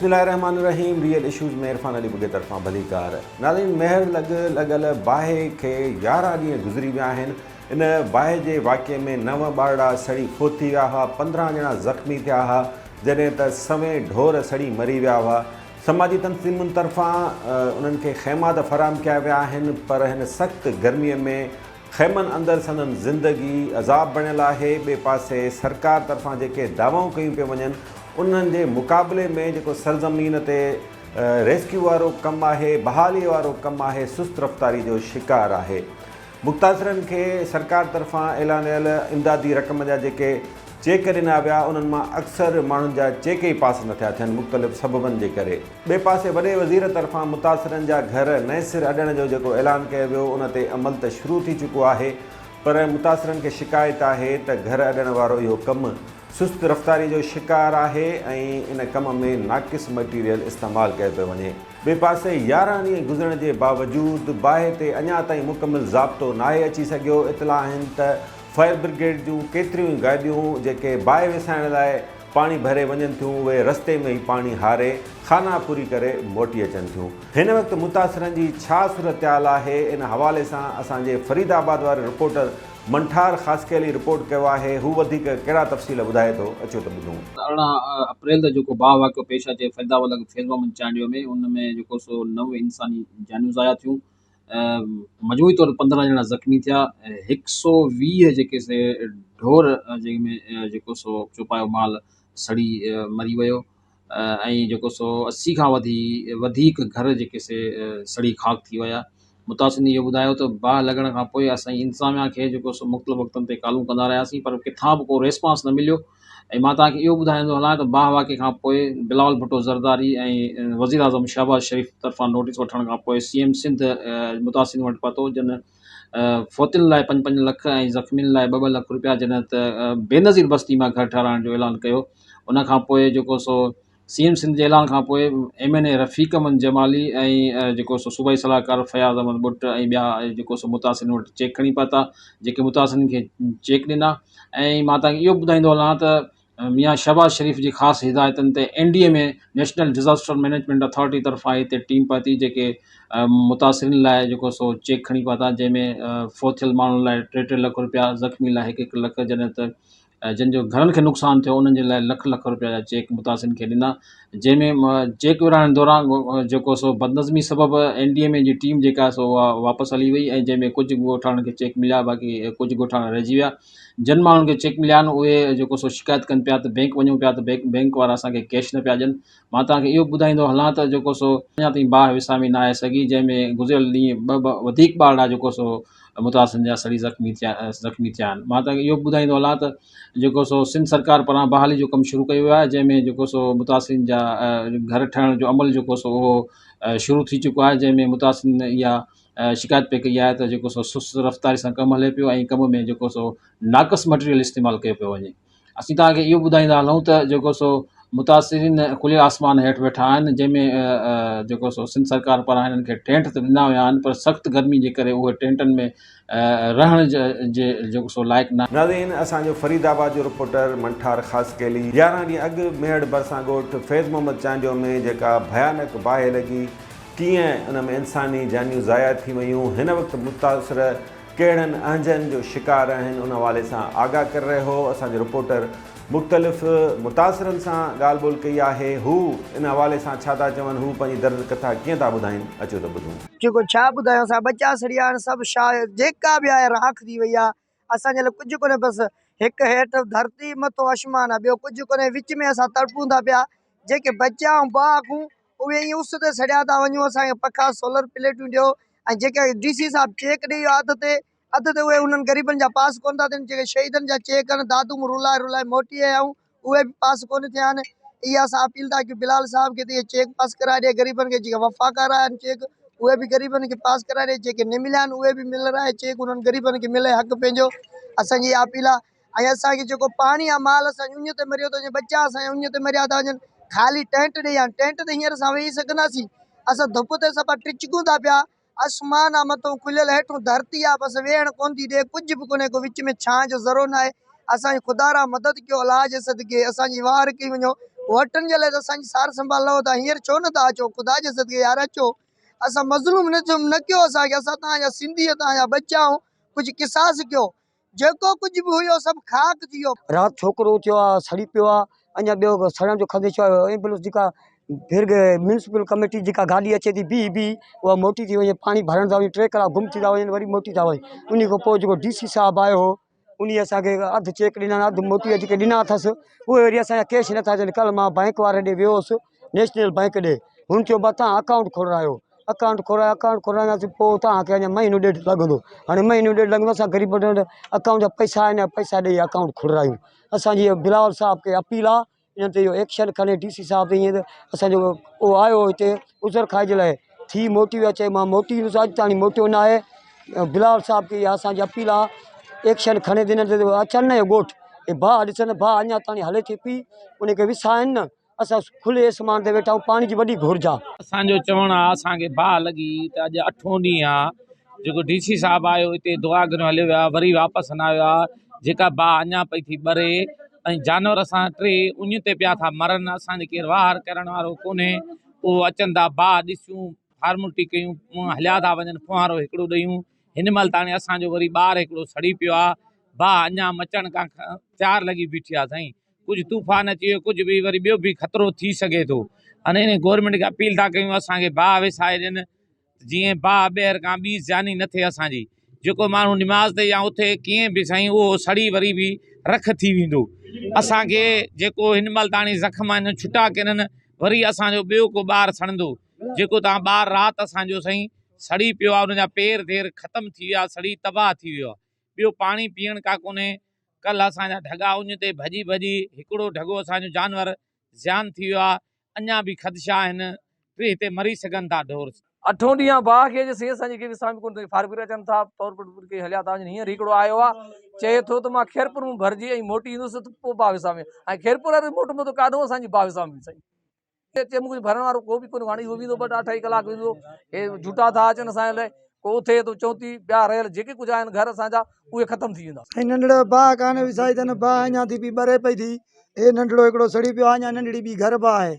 الله الرحمن الرحيم real issues ۾ Irfan Ali Bughio طرفان ڀليڪار ناظرين مهر لڳ لڳل باهه کي 11 ڏينهن گذري ويا آهن ان باهه جي واقعي ۾ نو ٻارڙا سڙي فوت ٿي ويا هئا 15 ڄڻا زخمي ٿيا هئا جڏهن ته سوين ڍور سڙي مري ويا هئا سماجي تنظيمن طرفان انهن کي خيما ته فراهم ڪيا ويا آهن پر هن سخت گرمي ۾ خيمن اندر سندن زندگي عذاب بڻيل آهي، ٻئي پاسي سرڪار طرفان جيڪي دعوائون ڪيون پيون وڃن انهن جي مقابلي ۾ جيڪو سرزمين تي ريسڪيو وارو ڪم آهي، بحالي وارو ڪم آهي سست رفتاري جو شڪار آهي. متاثرن کي سرڪار طرفان اعلانيل امدادي رقم جا جيڪي چيڪ ڏنا ويا انهن مان اڪثر ماڻهن جا چيڪ ئي پاس نه ٿيا ٿين مختلف سببن جي ڪري. ٻئي پاسي وڏي وزير طرفان متاثرن جا گهر نئين سر اڏڻ جو جيڪو اعلان ڪيو ويو ان تي عمل ته شروع ٿي چڪو آهي پر متاثرن کي شڪايت آهي ته گهر اڏڻ وارو اهو ڪم سست رفتاري جو شڪار آهي ۽ ان ڪم ۾ ناقص مٽيريل استعمال ڪيو پيو وڃي. ٻئي پاسي 11 ڏينهن گذرڻ جي باوجود باهه تي اڃا تائين مڪمل ضابطو ناهي اچي سگهيو، اطلاع آهن ته فائر برگيڊ جون ڪيتريون ئي گاڏيون جيڪي باهه وسائڻ لاء پاڻي ڀري وڃن ٿيون اهي رستي ۾ ئي پاڻي هاري خانا پوري ڪري موٽي اچن ٿيون. هن وقت متاثرن جي ڇا صورتحال آهي ان حوالي سان اسان جي فريد آباد واري رپورٽر منٺار خاصخيلي رپورٽ ڪيو آهي هو وڌيڪ ڪهڙا تفصيل ٻڌائي ٿو اچو ته ٻڌون. 18 اپريل تي جيڪو باهه واقعو پيش اچي فريد آباد لڳ فيض محمد چانڊيو ۾ ان ۾ جيڪو سو نو انساني جانيون ضايع ٿيون مجموعي طور 15 ڄڻا زخمي ٿيا 120 جيڪي سي ڍور جنهن ۾ جيڪو سو چوپايو مال سڙي مري ويو ۽ جيڪو سو 80 کان وڌي وڌيڪ گهر جيڪي سي سڙي خاڪ ٿي ويا. متاثرين اهو ٻڌايو ته باهه لڳڻ کان پوء اسان انتظاميا کي جيڪو سو مختلف وقتن تي ڪالون ڪندا رهياسين پر ڪٿان به ڪو ريسپانس نه مليو ۽ مان توهان کي اهو ٻڌائيندو هلان ته باهه واقعي کان پوء بلاول ڀٽو زرداري ۽ وزيراعظم شهباز شريف طرفان نوٽيس وٺڻ کان پوء سي ايم سنڌ متاثرين وٽ پهتو جن فوتين لاء پنج پنج لک ۽ زخمين لاء ٻه ٻه لک روپيا جڏهن ته بينظير بستي مان گهر ٺهرائڻ جو اعلان ڪيو ان کان پوء جيڪو سو سي ايم سنڌ جي اعلان کان پوء M N A Rafiq Ahmed Jamali ۽ جيڪو سو صوبائي صلاحڪار فياض احمد ٻٽ ۽ ٻيا جيڪو سو متاثرين وٽ چيڪ کڻي پهتا جيڪي متاثرين کي چيڪ ڏنا ۽ مان توهان کي اهو ٻڌائيندو هلان ته ميان شهباز شريف جي خاص هدايتن تي N D M A national disaster management authority طرفان هتي ٽيم پهتي جيڪي متاثرين لاء جيڪو سو چيڪ کڻي پهتا جنهن ۾ فوت ٿيل ماڻهن لاء ٽي ٽي لک روپيا زخمي لاء هڪ هڪ لک جڏهن ته جن جو گهرن کي نقصان ٿيو انهن جي لاء لک لک روپيا جا چيڪ متاثرين کي ڏنا جنهن ۾ چيڪ ورهائڻ دوران جيڪو سو بدنظمي سبب اين ڊي ايم اي جي ٽيم جيڪا سو اها واپس هلي وئي ۽ جنهن ۾ ڪجهه ڳوٺاڻن کي چيڪ مليا باقي ڪجهه ڳوٺاڻا رهجي ويا جن ماڻهن کي چيڪ مليا آهن اهي جيڪو سو شڪايت ڪن پيا ته بينڪ وڃون پيا ته بينڪ بينڪ وارا اسانکي ڪيش نه پيا ڏين مان توهان کي اهو ٻڌائيندو هلان ته جيڪو سو اڃا تائين باهه وسامي ناهي سگهي جنهن ۾ گذريل ڏينهن ٻه ٻه وڌيڪ ٻارڙا جيڪو سو متاثرن جا سڙي زخمي ٿيا زخمي ٿيا آهن مان توهان کي اهو به ٻڌائيندو هلان ته جيڪو سو سنڌ سرڪار پاران بحالي جو ڪم شروع ڪيو ويو آهي جنهن ۾ جيڪو سو متاثرين جا گهر ٺهڻ جو عمل جيڪو سو اهو شروع ٿي چڪو آهي جنهن ۾ متاثرين اها شڪايت پئي ڪئي آهي ته جيڪو سو سست رفتاري سان ڪم هلي پيو ۽ ڪم ۾ جيڪو سو ناقص مٽيريل استعمال ڪيو پيو وڃي اسين توهان کي اهو ٻڌائيندا هلون ته جيڪو سو متاثرين کليل آسمان هيٺ ويٺا آهن جنهن ۾ جيڪو سو سنڌ سرڪار پاران هنن کي ٽينٽ ته ڏنا ويا آهن پر سخت گرمي جي ڪري اهي ٽينٽن ۾ رهڻ جي جيڪو سو لائق نه ناظرين اسان جو فريد آباد جو رپورٽر منٺار خاصخيلي 11 ڏينهن اڳ ميهڙ ڀرسان ڳوٺ فيض محمد چانڊيو ۾ جيڪا ڀيانڪ باهه لڳي ڪيئن ان ۾ انساني جانيون ضايع ٿي ويون هن وقت متاثر ڪهڙن اهنجن جو شڪار آهن ان حوالي سان آگاهه ڪري رهيو هو اسان جي رپورٽر مختلف متاثرن سان ڳالهه ٻولهه ڪئي آهي هو ان حوالي سان ڇا ٿا چون هو پنهنجي درد ڪٿا ڪيئن ٿا ٻڌائين اچو ته ٻڌون. جيڪو ڇا ٻڌايان اسان ٻچا سڙي ويا آهن سڀ شاهه جيڪا به آهي راک ٿي وئي آهي اسان جي لاء ڪجهه ڪونهي بس هڪ هيٺ ڌرتي مٿو آسمان آهي ٻيو ڪجهه ڪونهي وچ ۾ اسان تڙپون ٿا پيا جيڪي بچيا آهيون باهه کون اهي ائين اس تي سڙيا ٿا وڃون اسان کي پکا سولر پليٽون ڏيو ۽ جيڪي ڊي سي صاحب چيڪ ڏئي ويو اڌ تي اڌ تي اهي انهن غريبن جا پاس ڪونه ٿا ٿين جيڪي شهيدن جا چيڪ آهن دادو مون رلائي رلائي موٽي آيا آهيون اهي به پاس ڪونه ٿيا آهن اها اسان اپيل ٿا ڪيون بلال صاحب کي ته اهي چيڪ پاس ڪرائي ڏي غريبن کي جيڪي وفاق وارا آهن چيڪ اهي به غريبن کي پاس ڪرائي ڏي جيڪي نه مليا آهن اهي به ملرائي چيڪ انهن غريبن کي ملي حق پنهنجو اسان جي اها اپيل آهي ۽ اسان کي جيڪو پاڻي آ مال اسان جي اڃ تي مريو ٿو وڃي ٻچا اسان جا اڃ تي مريا ٿا وڃن خالي ٽينٽ ڏئي ويا آهن ٽينٽ تي هينئر اسان ويهي سگهنداسين اسان ڌپ تي صفا ٽچڪون ٿا پيا آسمان آ مٿو کليل هيٺون ڌرتي آ بس ويهڻ ڪونه ٿي ڏي ڪجهه به ڪونهي ڪو وچ ۾ ڇانء جو ذرو ناهي اسان جي خدا را مدد ڪيو الله جي صدقي اسان جي واهر ڪئي وڃو ووٽن جي لاء ته اسان جي سار سنڀال لهو ٿا هينئر ڇو نه ٿا اچو خدا جي صدقي يار اچو اسان مظلوم نه ٿيون نه ڪيو اسان کي اسان توهان جا سنڌي توهان جا ٻچا آهيون ڪجهه قصاص ڪيو جيڪو ڪجهه به هيو سڀ خاڪ ٿي ويو. رات ڇوڪرو اٿيو آ سڙي پيو آ اڃا ٻيو سڙڻ جو خدشو آهي ايمبولينس جيڪا ڦر ميونسپل ڪميٽي جيڪا گاڏي اچي ٿي بيهي بيهي اها موٽي ٿي وڃي پاڻي ڀرڻ ٿا وڃن ٽي ڪلاڪ گم ٿي ٿا وڃن وري موٽي ٿا وڃن انهي کان پوء جيڪو ڊي سي صاحب آيو هو انهي اسانکي اڌ چيڪ ڏنا اڌ موٽي جيڪي ڏنا اٿس اهي وري اسانجا ڪيش نٿا اچن ڪلهه مان بئنڪ واري ڏي ويو هوس نيشنل بئنڪ ڏي هن چيو بابا تان اڪائونٽ کولرايو اڪائونٽ کولرايو اڪائونٽ کولرائينداسين پوء توهان کي اڃا مهينو ڏيڍ لڳندو هاڻي مهينو ڏيڍ لڳندو اسان غريب وٽ اڪائونٽ جا پئسا آهن پئسا ڏيئي اڪائونٽ کولرايون اسانجي بلاول صاحب کي اپيل آهي انهن تي اهو ايڪشن کڻي ڊي سي صاحب تي ائين ته اسانجو اهو آيو هتي عذر خواهي جي لاء ٿي موٽي ويو چئي مان موٽي ايندس اڄ تاڻي موٽيو نه آهي بلاول صاحب کي اها اسانجي اپيل آهي ايڪشن کڻي ته انهن تي اچن نه ڳوٺ باهه ڏسن باهه اڃا تاڻي هلي ٿي پئي ان کي وسائن نه اسان کلي آسمان تي ويٺا آهيون پاڻي جي وڏي گهرج آ. اسان جو چوڻ آ اسان کي باھ لڳي ته اڄ اٺون ڏينهن آ جيڪو ڊي سي صاحب آيو اتي دعا گهريون هليو ويو آ وري واپس نه آيو آ جيڪا باھ اڃا پئي ٿي ٻري ۽ جانور اسان ٽي اڃ تي پيا ٿا مرن اسان جي ڪير واهر ڪرڻ وارو ڪونهي اهو اچن ٿا باھ ڏسيون فارملٽي ڪيون هليا ٿا وڃن ڦوهارو هڪڙو ڏيون هن مهل تاڻي اسان جو وري ٻار هڪڙو سڙي پيو آ باھ اڃا مچڻ کان تيار لڳي بيٺي آ سائين ڪجهه طوفان اچي ويو ڪجهه به وري ٻيو به خطرو ٿي سگهي ٿو هاڻي ان گورنمينٽ کي اپيل ٿا ڪيون اسانکي باهه وسائي ڏين جيئن باهه ٻيهر کان ٻي زياني نه ٿئي اسانجي جيڪو ماڻهو نماز تي يا اٿي ڪيئن به سائين اهو سڙي وري به رک ٿي ويندو اسانکي جيڪو هن مهل تاڻي زخم آهن ڇٽا ڪينن وري اسانجو ٻيو ڪو ٻار سڙندو جيڪو تان ٻار رات اسانجو سائين سڙي پيو آهي ان جا پير ڌير ختم ٿي ويا سڙي تباهه ٿي ويو آهي ٻيو پاڻي پيئڻ ڪا ڪونهي ڪلهه اسان جا ڍڳا اڃ تي ڀڄي ڀڄي هڪڙو ڍڳو اسان جو جانور زيان ٿي ويو آهي اڃا به خدشا آهن ٽي هتي مري سگهن ٿا ڍور. اٺون ڏينهن آ باهه کي اڄ سائين اسان جي کي وسامي ڪونه ٿو فارغ اچن ٿا طور پر ڪي هليا ٿا وڃن هينئر هڪڙو آيو آ چئي ٿو ته مان خيرپور مان ڀرجي ۽ موٽي ايندس ته پوء باهه وسامي ۽ خيرپور واري موٽندو ته ڪاڏو اسان جي باهه وسامي سائين چي مون کي ڀرڻ وارو ڪو به ڪونهي هاڻي اهو ويندو ٻه اڍائي ڪلاڪ ويندو هي جهوٽا ٿا اچن اسان جي لاء ڪو اٿي ته چوتي ٻيا رهيل جيڪي ڪجهه آهن گهر اسان جا اهي ختم ٿي ويندا. سائين ننڍڙو باهه ڪانه وسائي اٿن باهه اڃا ٿي پئي ٻري پئي ٿي هي ننڍڙو هڪڙو سڙي پيو آهي اڃا ننڍڙي ٻي گهر به آهي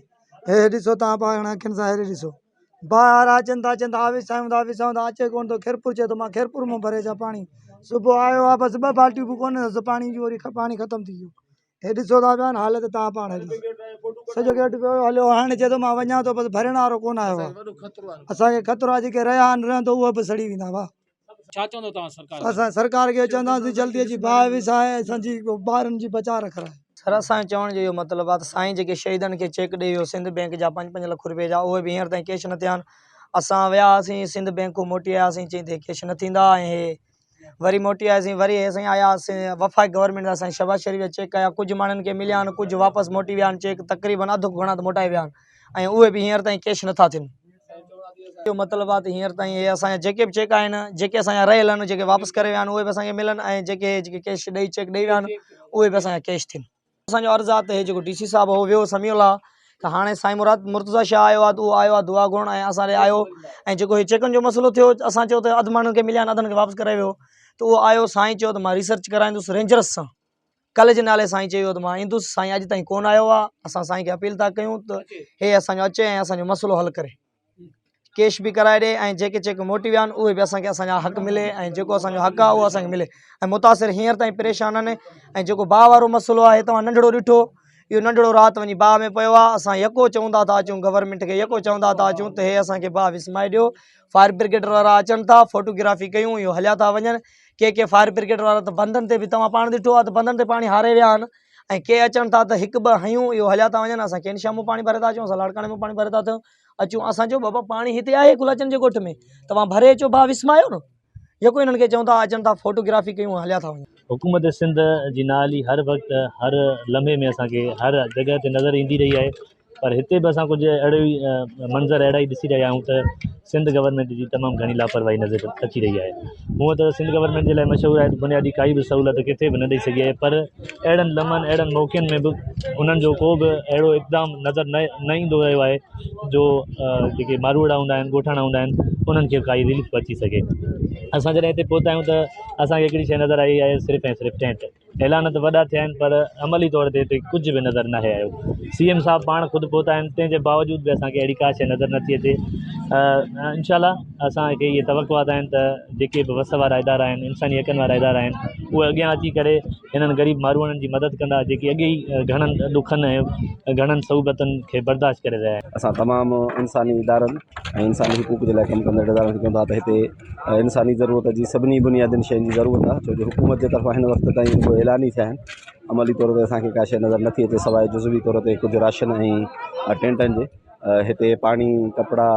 هي ڏسو تان پاڻ اکين سان هيڏي ڏسو باهه وارا اچن ٿا چون ٿا وسايون ٿا وسايون ٿا اچي ڪونه ٿو خيرپور چئي ٿو مان خيرپور مان ڀري اچان پاڻي صبح آيو آهي بس ٻه بالٽيون به ڪونه اٿس پاڻي جون وري پاڻي ختم ٿي ويو هي ڏسو ٿا پيا نه حالت تان پاڻ ڏسو سڄو گيٽ پيو هليو هاڻي چئي ٿو مان وڃان ٿو بس ڀرڻ وارو ڪونه آيو آهي اسان کي خطرو آهي جيڪي رهيا آهن رهندو اهي به سڙي ويندا وا ڇا چوندو توهان سرڪار کي؟ اسان سرڪار کي چونداسين جلدي اچي باهه وسائي اسان جي ٻارن جي بچاء رکرائي. سر اسان جو چوڻ جو اهو مطلب آهي ته سائين جيڪي شهيدن کي چيڪ ڏئي ويو سنڌ بئنڪ جا پنج پنج لک روپيه جا اهي به هينئر تائين ڪيش نه ٿيا آهن اسان ويا هئاسين سنڌ بئنڪ کان موٽي آياسين چئي ته ڪيش نه ٿيندا ۽ هي وري موٽي آياسين وري سائين آياسين وفاقي گورنمينٽ جا سائين شهباز شريف جا چيڪ آيا ڪجهه ماڻهن کي مليا آهن ڪجهه واپس موٽي ويا آهن چيڪ تقريبن اڌ کان گهڻا ته موٽائي ويا آهن ۽ اهي به هينئر تائين ڪيش نٿا ٿين اهو مطلب آهي ته هينئر تائين اهي اسان جا جيڪي به چيڪ آهن جيڪي اسان جا رهيل آهن جيڪي واپس ڪري ويا آهن اهي به اسان کي ملن ۽ جيڪي جيڪي ڪيش ڏئي چيڪ ڏئي ويا آهن اهي به اسان جا ڪيش ٿين اسان جو عرض آ ته هي جيڪو ڊي سي صاحب هو ويو سميع الله ته هاڻي سائين مراد مرتضيٰ شاهه آيو آ ته اهو آيو آ دعا گهرڻ ۽ اسان ڏي آيو ۽ جيڪو هي چيڪن جو مسئلو ٿيو اسان چيو ته اڌ ماڻهن کي مليا آهن اڌن کي واپس ڪرائي ويو ته اهو آيو سائين چيو ته مان ريسرچ ڪرائيندس رينجرس سان ڪل جي نالي سائين چيو ته مان ايندس سائين اڄ تائين ڪونه آيو آ اسان سائين کي اپيل ٿا ڪيون ته هي اسان جو اچي ۽ اسان جو مسئلو حل ڪري ڪيش به ڪرائي ڏي ۽ جيڪي چيڪ موٽي ويا آهن اهي به اسان کي اسان جا حق ملي ۽ جيڪو اسان جو حق آهي اهو اسان کي ملي ۽ متاثر هينئر تائين پريشان آهن ۽ جيڪو باهه وارو مسئلو آهي توهان ننڍڙو ڏٺو اهو ننڍڙو رات وڃي باهه ۾ پيو آهي اسان يڪو چوندا ٿا اچون گورنمينٽ کي يڪو چوندا ٿا اچون ته هي اسان کي باهه وسمائي ڏيو فائر برگيڊ وارا اچن ٿا فوٽوگرافي ڪيون اهو هليا ٿا وڃن ڪي ڪي فائر برگيڊ وارا ته بندن تي به توهان پاڻ ڏٺو آهي ته بندن تي پاڻي هاري ويا آهن ۽ ڪي اچن ٿا ته هڪ ٻه هنيون اهو هليا ٿا وڃن اسان ڪين شاهه مان پاڻي ڀري ٿا اچون اسان لاڙڪاڻي مان پاڻي ڀري ٿا اچون اسان چيو بابا پاڻي هتي آهي گلاچن جي ڳوٺ ۾ توهان ڀري اچو ڀاء وسمايو نه يڪو انهن کي چئون ٿا اچن ٿا فوٽوگرافي ڪيون هليا ٿا وڃن. حڪومت سنڌ جي نااهلي هر وقت هر لمحي ۾ اسان کي هر جڳهه تي نظر ايندي رهي آهي پر هتي به اسان ڪجهه اهڙو ئي منظر اهڙا ئي ڏسي رهيا آهيون ته سنڌ گورنمينٽ جي تمام گهڻي لاپرواهي نظر اچي رهي آهي هونء ته سنڌ گورنمينٽ جي لاء مشهور آهي ته بنيادي ڪائي به سهولت ڪٿي به نه ڏئي سگهي آهي پر اهڙن لمحن اهڙن موقعن ۾ به انهن جو ڪو به اهڙو اقدام نظر نه نه ايندو رهيو آهي جو جيڪي ماروئڙا هوندا آهن ڳوٺاڻا هوندا آهن انهن کي ڪائي رليف پهچي سگهي اسان جڏهن هتي پهتا آهيون ته اسانکي هڪڙي شيء نظر آئي آهي صرف ۽ صرف ٽينٽ. اعلان ته وڏا ٿيا آهن پر عملي طور تي هتي ڪجهه به نظر ناهي آيو سي ايم صاحب پاڻ خود پهتا آهن تنهن جي باوجود به اسان کي اهڙي ڪا شيء نظر نٿي اچي انشاء الله اسان کي اهي توقعات آهن ته جيڪي به وس وارا ادارا آهن انساني حقن وارا ادارا آهن اهي اڳيان اچي ڪري هنن غريب ماروئڙن جي مدد ڪندا جيڪي اڳي ئي گهڻن ڏکن ۽ گهڻن صعوبتن کي برداشت ڪري رهيا آهن. اسان تمام انساني ادارن ۽ انساني حقوق جي لاء ڪم ڪندڙ ادارن کي چون ٿا ته هتي انساني ضرورت جي سڀني بنيادين شين جي ضرورت آهي ڇو جو حڪومت جي طرفان هن وقت تائين رڳو اعلان ئي ٿيا آهن عملي طور تي اسانکي ڪا شي نظر نٿي اچي سواء جزوي طور تي ڪجهه راشن ۽ ٽينٽن جي هتي پاڻي ڪپڙا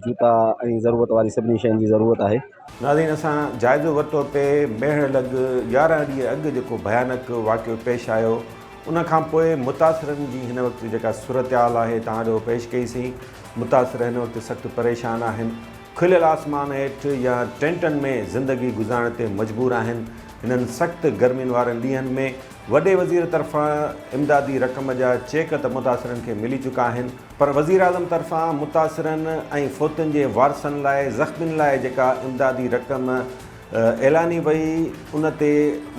جوتا ۽ ضرورت واري سڀني شين جي ضرورت آهي. ناظرين اسان جائزو ورتو پئي ميهڙ لڳ 11 ڏينهن اڳ جيڪو ڀيانڪ واقعو پيش آيو ان کان پوء متاثرن جي هن وقت جيڪا صورتحال آهي توهان ڏو پيش ڪئي سين متاثر هن وقت سخت پريشان آهن کليل آسمان هيٺ يا ٽينٽن ۾ زندگي گذارڻ تي مجبور آهن هنن سخت گرمين وارن ڏينهن ۾ وڏي وزير طرفان امدادي رقم جا چيڪ ته متاثرن کي ملي چڪا آهن پر وزيراعظم طرفان متاثرن ۽ فوتين جي وارثن لاء زخمين لاء جيڪا امدادي رقم اعلاني وئي ان تي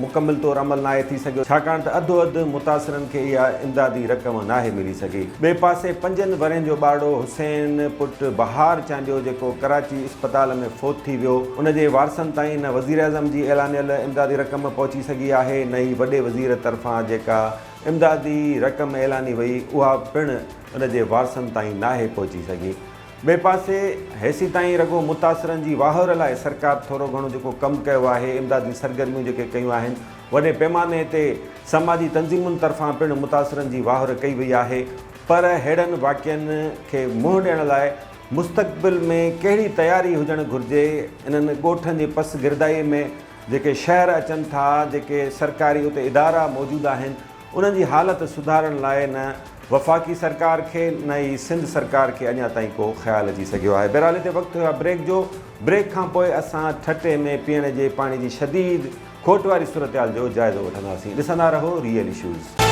مڪمل طور عمل ناهي ٿي سگهيو ڇاڪاڻ ته اڌو اڌ متاثرن کي اها امدادي رقم ناهي ملي سگهي. ٻئي پاسي پنجن ورهين جو ٻارڙو حسين پٽ بهار چانڊيو جيڪو ڪراچي اسپتال ۾ فوت ٿي ويو ان جي وارثن تائين نه وزيراعظم جي اعلانيل امدادي رقم پهچي سگهي آهي نه ئي وڏي وزير طرفان جيڪا امدادي رقم اعلاني وئي اها پڻ ان جي وارثن تائين ناهي پهچي سگهي. ٻئي پاسي هيسيتائين رڳو متاثرن جي واهر لاء سرڪار ٿورو گهڻو جيڪو ڪم ڪيو آهي، امدادي سرگرميون جيڪي ڪيون آهن، وڏي پيماني تي سماجي تنظيمن طرفان پڻ متاثرن جي واهر ڪئي وئي آهي پر ههڙن واقعن کي منهن ڏيڻ لاء مستقبل ۾ ڪهڙي تياري هجڻ گهرجي، انهن ڳوٺن جي پسگردائي ۾ جيڪي شهر اچن ٿا، جيڪي سرڪاري اتي ادارا موجود آهن، انهن جي حالت سڌارڻ لاء نه وفاقي سرڪار کي نه ئي سنڌ سرڪار کي اڃا تائين ڪو خيال اچي سگهيو آهي. بهرحال هتي وقت ٿيو آهي بريڪ جو، بريڪ کان پوء اسان ٺٽي ۾ پيئڻ جي پاڻي جي شديد کوٽ واري صورتحال جو جائزو وٺنداسين. ڏسندا رهو ريئل اشوز.